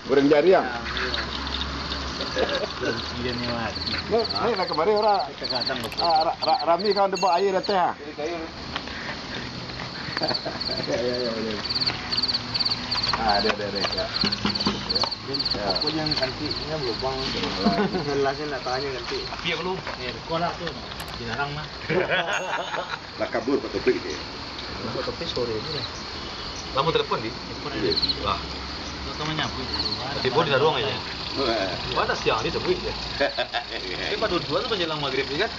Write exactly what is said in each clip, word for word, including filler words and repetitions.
Goreng jariang. Ni, ni lah kamari urang. Ah, ra-, ra-, rami kawan dibao aia datang, ah. Ya, ya, ya, ya. Ah, ada, ada, ada. Ya. Ya. Apa yang kantiknya berlubang? Jelasnya nak tanya kantik. Api aku lu. Eh, kau lah tu. Dilarang mah. Lah kabur Pak Taufik ni. Pak Taufik sore tu lah. Lama telepon, di? Telepon ada. Wah. Kau kan manyapu. Tiba di daruang aja. Wah. Pada siang dia sebut je. Tapi pada dua tu menjelang maghrib ni kan?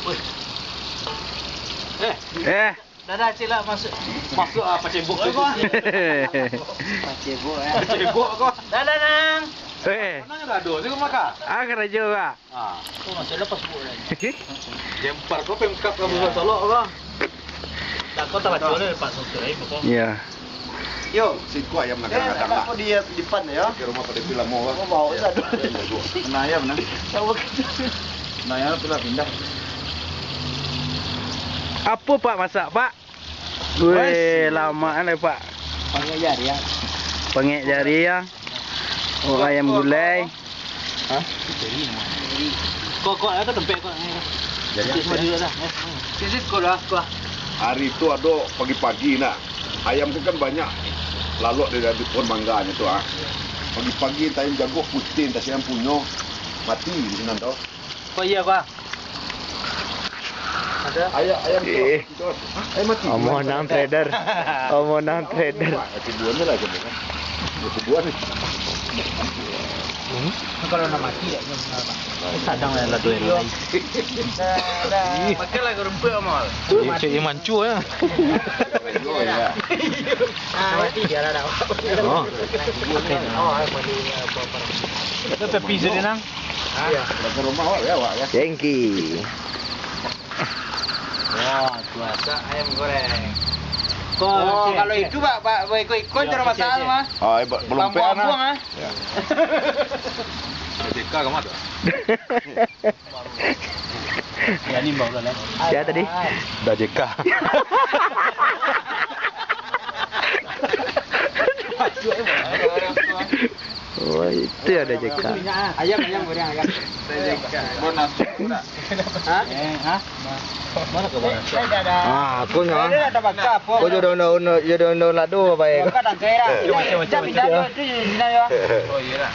Woi. Eh. Eh. Dadah, cik lah, masuk. Masuk, ah, pacebok tu, kau. Pacebok, eh. Pacebok, kau. Dadah, Nang. Eh. Mana ada tu, kau makan? Ah, karajo, kau. Ah. Kau masuk lah, pacebok, eh. Jempar kau, Pemkab kau, bukan solok, kau. Dah, kau tak baca lah, Pak Sopir, eh, kau. Iya. Yo. Siko ayam nak kadang-kadang lah. Aku di, di pan, ya. Ke rumah pada pila mau, kau. Mau, mau, satu. Nah, ayam, nah. Tahu kita. Nah, ayam tu lah pindah. Apa, Pak, masak, Pak? Weh, lamak kan, Pak. Pangek jari, ya. Pangek jari, ya. Oh, ayam gulai. Hah? Kok, kok, ada tempat kok. Jadi, sisi kau dah, kau. Hari tu ado pagi-pagi nak. Ayam tu kan banyak lalok di, di pohon mangganyo tu, ah. Pagi-pagi, ayam jago putin, tak siang punyo, mati di sinan tu. Kok iya, Pak? Ada? Ayam, ayam. Eh. Hah? Ayam mati? Omonang trader. Omonang trader. Wah, kuburan ni lah, kuburan. Kuburan ni. Hmm? Kalau nak mati, tak kenal, Pak. Sadang lah, lah, tu yang lain. Dah, dah. Ih. Makanlah kau rumput, Amal. Cik, cik Iman Cu, ya. Oh, iya. Ah, mati dia lah, dah. Oh. Oh, ayam mati, apa, apa. Itu tepi sini, Nang. Iya. Ke rumah awak, ya, awak, ya. Thank you. Wah, tu masak ayam goreng. Oh, kalau itu, Pak, Pak, Pak, ikut-ikut, ya, jangan masalah, Mas. Ah, eh, ba-, belum Bang peak, buang, nah. Ah. Ya. J K ke mana? Ya, ni bau lah, lah. Ya, tadi. Dah J K. Oh, itu ada J K. Ayam, ayam goreng, ayam. Ada J K. Bonus. Hah? Eh, hah? Mana ke bonus? Eh, dah, dah. Ah, aku nyo. Ada, dah bakar apa? Kau jodoh undang-undang, jodoh undang-undang lado, baik. Bakar tangkai dah. Eh. Macam, macam, macam. Pindah, pindah, pindah, pindah, ya. Oh, iya dah.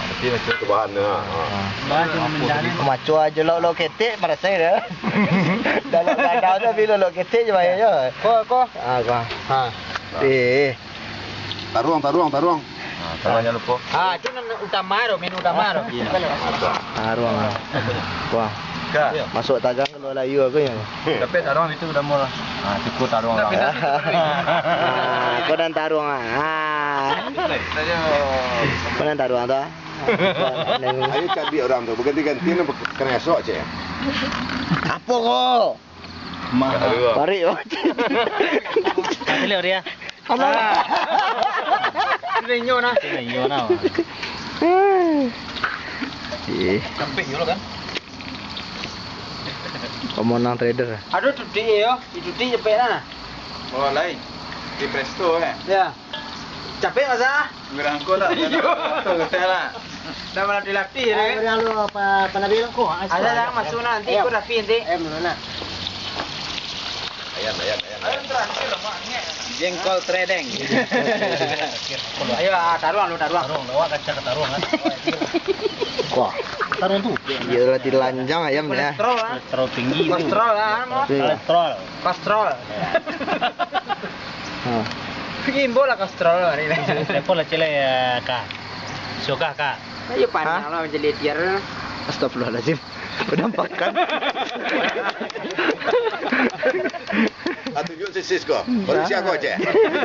Tapi macam tu bahan tu, ha. Bahan tu mindah ni. Maco aja lok-lok ketek, marasai dah. Dah lok gadau tu, bila lok ketek je baik je. Ko, ko. Ah, ko. Ha. Eh, eh. Taruang, taruang, taruang. Ha, taruang jangan lupa. Ha, tu nan utama tu, menu utama tu. Iya. Taruang, ha. Wah. Ka. Masuk tagang keluar layu aku ya. Tapi taruang itu udah murah. Ha, cukup taruang lah. Ha, kau dan taruang, ha. Ha. Kau dan taruang tu, ha. Ayo cari orang tu, berganti-ganti nak kena esok, cek. Apa kau? Mahal. Parik, oh. Parik, oh, dia. Halo. Ah. Sudah inyo nah. Sudah inyo nah. Eh. Capek yo kan? Pemenang trader. Aduh, tutik yo. Ditutik capek nah. Oh, lain. Di Presto, eh? Ya. Capek masa? Ngerangkul lah. Iyo. Betul, betul lah. Dah malam dilatih, dah, kan? Ayo, dah lu, apa, apa Nabil? Ada dah, masuk nanti, ikut Raffi nanti. Ayam dulu, nak. Ayam, ayam, ayam, ayam. Jengkol teredeng. Ayo, ah, taruang lu, taruang. Taruang, bawa kaca ke taruang, kan? Wah. Taruang tu. Iyalah, dilanjang ayam ni, ah. Kolesterol, ah. Kolesterol tinggi tu. Kolesterol, ah. Kolesterol. Kolesterol. Ha. Imbau lah kolesterol hari ni. Telepon lah, Cile, ya, Kak. Suka, Kak. Ayo, pandang lah, macam letiar. Astagfirullahaladzim. Udah makan. Ah, tunjuk sisis kau. Baru siap kau, Cek.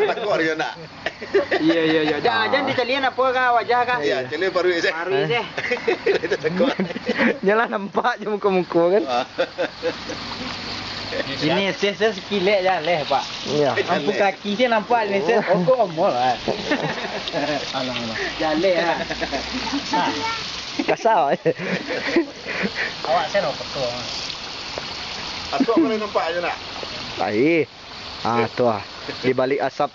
Takut dia nak. Iya, iya, iya. Jangan, jangan dicalian apa, Kak, wajah, Kak. Iya, calian paruik, Cek. Paruik, Cek. Itu takut. Nyalah nampak je muka-muka, kan. Ah. Ini ses, ses kilek jaleh, Pak. Iya. Ampu kaki sih nampak ini ses. Oh, kok omol, ah. Alah, alah. Jaleh, ah. Kasar. Awak saya nak petua. Atuk boleh nampak aja nak? Ai. Ah, tu ah. Di balik asap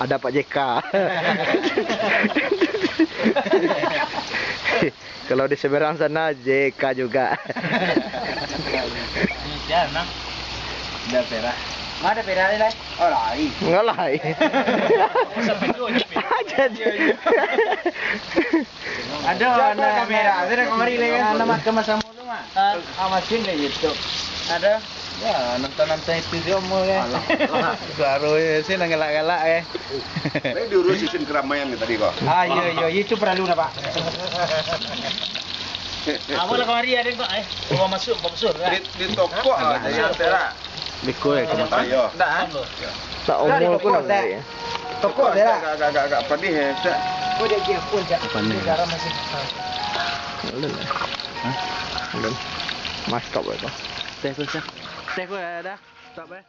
ada Pak J K. Kalau di seberang sana, J K juga. Indonesia, nah. Udah Perak. Mana Perak ni, Lai? Oh, Lai. Enggak, Lai. Sampai tu aja, Perak. Jadi. Ada kamera, ada kamera, kan? Nama ke Mas Amul tu, Mak? Ah, masin deh YouTube. Ada. Ya, nonton-nonton itu dia, Amul, kan? Alah. Suara dia sih nang galak-galak, eh. Tapi diurus sistem keramaian ni tadi, kok. Ah, iya, iya, itu perlu dah, Pak. Awal kamari ada kok, eh. Bawa masuk, bawa masuk, kan? Di, di toko ada yang Perak. Biko ya, cuma Ayo. Dah, eh? Tak Dah, Amul pun toko, ada dah. Ya. Toko Agak, Perak. Agak, agak, agak pedih ya, Cak. Oh, dia dia pun, Cak. Apa ni? Dia garam masih. Belum. Hah? Belum. Mas, stop itu. Teh ko, Cak. Teh ko dah. Stop, eh.